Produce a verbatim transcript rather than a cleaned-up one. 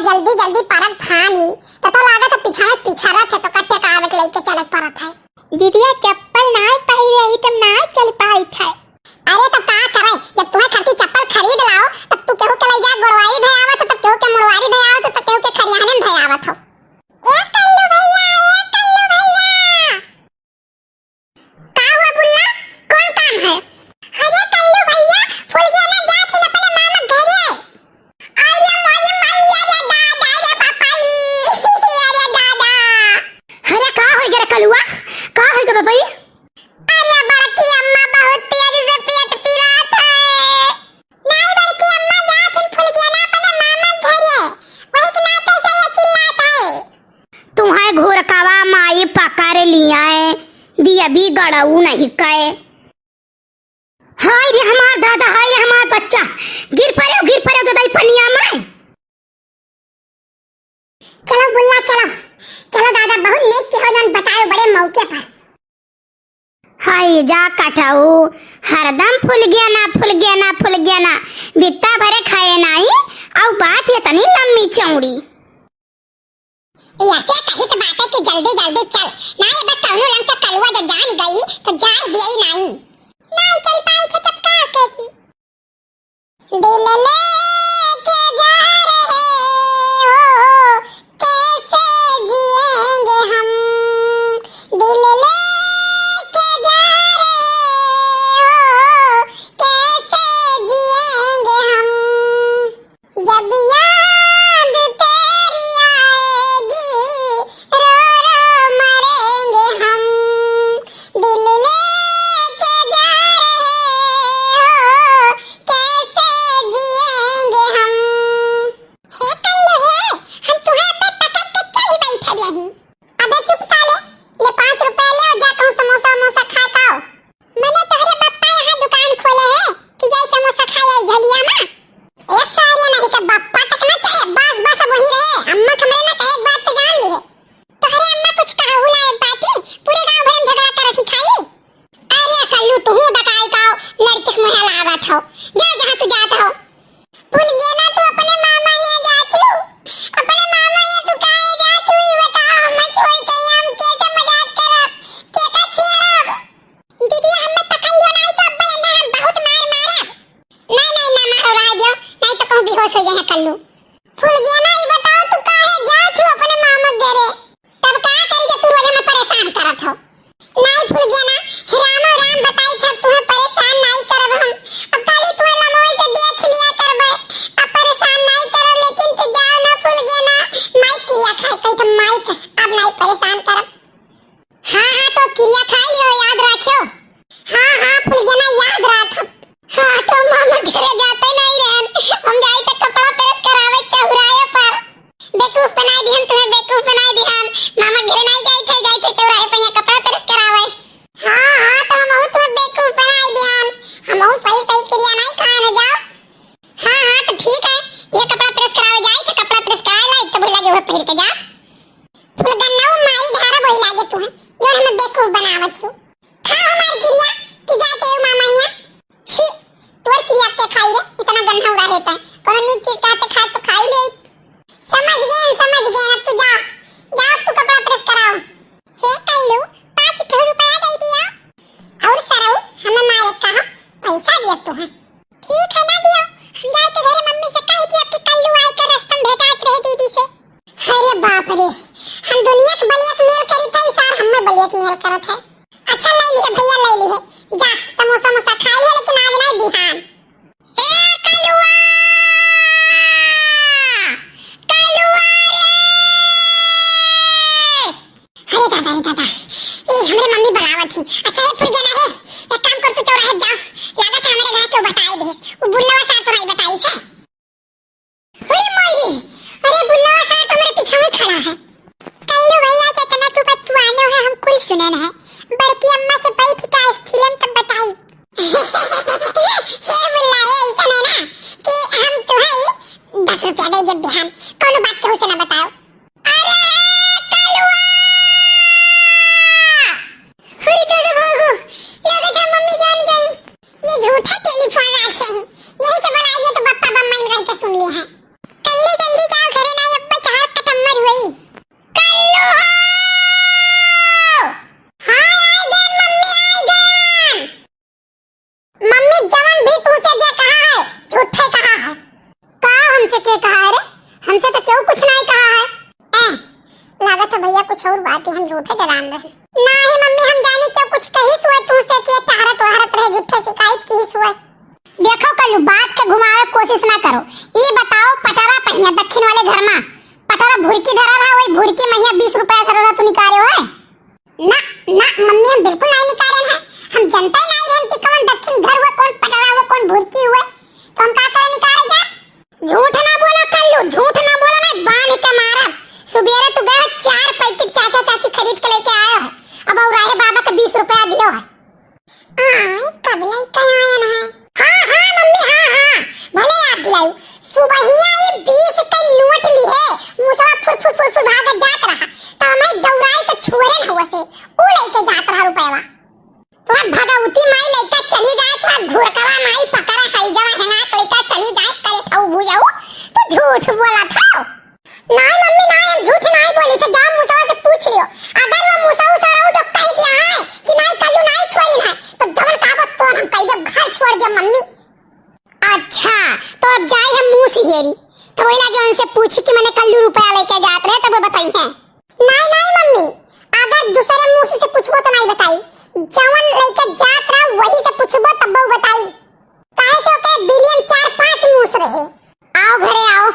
जल्दी जल्दी परब थान ही, तो, तो लागत है पीछा में पीछा रहत है, तो कट्टे का आवे के लइके चलत परत है। दीदिया चप्पल नाय पहिरे ही, तब नाय चल पाइत है। अरे तो का करे, जब तुम्हें खातिर चप्पल खरीद लाओ, तब तू केहू के लइ जा गोड़वारी धयावत हो, तब केहू के मुड़वारी धयावत हो, तब केहू के खरियाने में धयावत हो। ए कल्लू भैया, ए कल्लू भैया। का हुआ बुल्ला, कौन काम है? अरे कल्लू भैया, फुलगेना जात हिन अपने मामा घरे। अरे मोरी मैया रे दादा रे बापाई, अरे दादा। अरे का होइ गे रे कलुआ, का होइ गे बाबाई? अरे बड़की अम्मा, बहुत तेज से पेट पिरात है। नाई बड़की अम्मा, जात हिन फुलगेना अपने मामा घरे, वही के नाते से ये चिल्लात है। तुम्हें घुरकवा माई पकड़ लिया है, दिया भी गड़ऊ नहीं कहे। हाय रे हमार दादा, हाय रे हमार बच्चा, गिर पड़े, गिर पड़े दादा ई पनिया में। चलो बुल्ला, चलो, चलो दादा, बहुत नेक किहो जौन बतायो बड़े मौके पर। हाय जा कटऊ, हरदम फुलगेना, फुलगेना, फुलगेना, बित्ता भरे खाए नाई, अउ बात ये तनी लम्मी चौड़ी। ऐसे कहित बाटे कि जल्दी जल्दी चल, नाई बस कौनो लंग से कलुआ जो जान गई तो जाए दिए नाई। नाई चल पाई थे तब का कही? दिल लेके जा रहे हो, कैसे जिएंगे हम? दिल लेके जा रहे हो, कैसे जिएंगे हम? जब याद तेरी आएगी, रो रो मरेंगे हम। दिल लेके जा रहे हो, कैसे जिएंगे हम? हे कल्लू हे, हम तुहे पे पकड़ के चली बैठब यहीं। अबे चुप साले, ले पाँच रुपया ले अउ जा कहूँ समोसा वमोसा खा के आओ। मने तोहरे बप्पा यहाँ दुकान खोले है कि जाई समोसा खाए आई झलिया में? ए सारे नहीं के बप्पा तक ना चाहे, बस बस अब वही रहे, अम्मा के हमरे ना कहे एक बात तो जान ली है। तोहरे अम्मा कुछ कहू लायक बाटी, पूरे गांव भर में झगड़ा करत ही खाली। अरे कल्लू, तुहू दकाई का लड़के के मुँह लागत हो, जा जहाँ तू जात हो। फुलगेना तू अपने मामा यहाँ जात हो, अपने मामा यहाँ तू काहे जात हो, ये बताओ, हमें छोड़ के हम कैसे मजाक करब, केका छेड़ब? दीदी, हमें पकड़ लियो नाई तो अब्बा एन्ना हम बहुत मार मारब। नहीं, नहीं, ना मारो, रह दियो, नहीं तो कहूँ बेहोश हो जाए कल्लू। फुलगेना, ई बताओ तू काहे जात हो अपने मामा घरे? तब का करी जब तू रोज हमें परेशान करत हो? नाई फुलगेना, रामो राम बताई था, तुहे परेशान नाई करब हम। अब खाली तुहे लमोई से देख लिया करबे, अब परेशान नाई करब, लेकिन तू जाओ ना फुलगेना, माई किरिया खाए कही तो माई के, अब नाई परेशान करब। हाँ, हाँ, तो किरिया खाई लियो, याद रखियो। हाँ, हाँ, फुलगेना याद रखब। हाँ, तो मामा घरे जाते नहीं रहन, हम जाई तो कपड़ा प्रेस करावे चौराहे पर। बेवकूफ बनाई दिहन तुम्हें, बेवकूफ बनाई दिहन। मामा घरे नहीं जाई थे, जाई थे चौराहे पर यहाँ कपड़ा प्रेस करावे। हाँ, हाँ, तो हम बहुत तुम्हें बेवकूफ बनाई दिहन, हम बहुत सही सही किरिया नहीं खाए न जाओ। हाँ, हाँ, तो ठीक है, ये कपड़ा प्रेस करावे जाई थे, कपड़ा प्रेस करावे लाई, तो भूल लगे वो पहन के जा। फुलगन्ना माई ढारा बोई लागे तू है, जो हमें बेवकूफ बनावत हो। खा हमार किरिया कि जाते हो मामा यहाँ। छी, तोर किरिया के खाई रे, इतना गन्ना उड़ा रहता है। कोनो नीक चीज का तो खा तो खाई ले। समझ गए, समझ गए, अब तू जा। जा, अब तू कपड़ा प्रेस कराओ। हे कल्लू, पाँच ठो रुपया दे दिया। और सरऊ, हमें मारे कहा, पैसा दिया तू है। ठीक है ना दियो, हम जाए के घरे मम्मी से कह दिया कि कल्लू आए के रास्ता में भेंटात रहे दीदी से। अरे बाप रे, हम दुनिया के blackmail करी थे, ई सार हमें blackmail करत है। अच्छा ले लिए भैया, ले लिए, जा समोसा मोसा खा लिए, लेकिन आज नहीं बिहान। ए कलुआ, कलुआ रे! अरे दादा, अरे दादा, ये हमरे मम्मी बुलावत ही। अच्छा, ये फुलगेना है, एक काम कर, तू चौराहे जा, लागत है हमारे घर के बताई दे, वो बुल्लवा सार तो नहीं बताई थे। अरे माई रे, अरे बुल्लवा सार तो मेरे पीछे ही खड़ा है। कल्लू भैया जितना तू बतुआनो है, हम कुल सुने न है। बड़की अम्मा से बैठ के आइसक्रीम तब बताई। हे बुल्ला, ए, ऐसा नहीं ना कि हम तुम्हें दस रुपया दे जब बिहान, कोनो बात केहू से ना बताओ। अरे कलुआ! हुई तो, तो भोगू, लगे था मम्मी जान गई। ये झूठा टेलीफोन रखे ही, यही से बुलाई है तो बप्पा बम्मा इन करके सुन लिया है। कल्ली जल्दी जाओ घरे, नहीं अब हमसे के कहा है रे? हमसे तो केहू कुछ नाहीं कहा है। ए, लागत है भइया कुछ और बात है, हम झूठे डरान रहे। नाहीं मम्मी, हम जानी केहू कुछ कहिस हुए तुमसे कि ये टहरत वहरत रहे, झूठे शिकायत किहिस हुए। देखो कल्लू, बात के घुमावे कोशिश ना करो। ई बताओ, पटरा पहिया दक्षिण वाले घर मा पटरा भुरकी धरा रहा, वही भुरकी महिया बीस रुपया धरा रहा, तू निकारे हो है? ना, ना मम्मी, हम बिल्कुल नाहीं निकारे हैं। हम जनता ही नाहीं रहन कि कौन दक्षिण घर हुआ, कौन पटरा हुआ, कौन भुरकी हुआ, तो हम का करे निकारे जा? झूठ ना बोलो कल्लू, झूठ ना बोलो, ना बांध के मारब। सुबेरे तू गए हो चार पैकेट चाचा चाची खरीद के लेके आए हो, अब और राहे बाबा के बीस रुपया दियो है। आय, कब लइका आयन है? हाँ, हाँ, मम्मी, हाँ, हाँ, भले याद दिलायू। सुबहिया ये बीस के नोट लिहे, मुसवा फुर, फुर, फुर, फुर भागत जात रहा, तो मैं दौड़ाई के छुअरे न हुआ से, ऊ लइके जात रहा रुपयवा। तोर भगवती माई लइका चली जाए, तोर घुरकवा माई पकड़ा है, जवा हेंगा के लइका चली जाए, करे खाऊ भुजाऊ, तो झूठ बोला था। नाहीं मम्मी, नाहीं, हम झूठ नाहीं बोली थे, जाओ मुसवा से पूछ लियो। अगर वो मुसवा सारा जो कह दिया है कि नाहीं कल्लू नाहीं छोड़ी है, तो जवन कहबो तो हम कह दे, घर छोड़ दे मम्मी। अच्छा, तो अब जाए हम मुँह से हेरी, तो वही लागे उनसे पूछी कि मैंने कल्लू रुपया लेके जात रहे, तब वो बताई है। नाहीं, नाहीं मम्मी, अगर दूसरे मुँह से पूछबो तो नाहीं बताई, जवन लेके जात रहा वही से पूछबो तब वो बताई। काहे से ओके बिलियन चार पाँच मुँह रहे। आओ घरे आओ।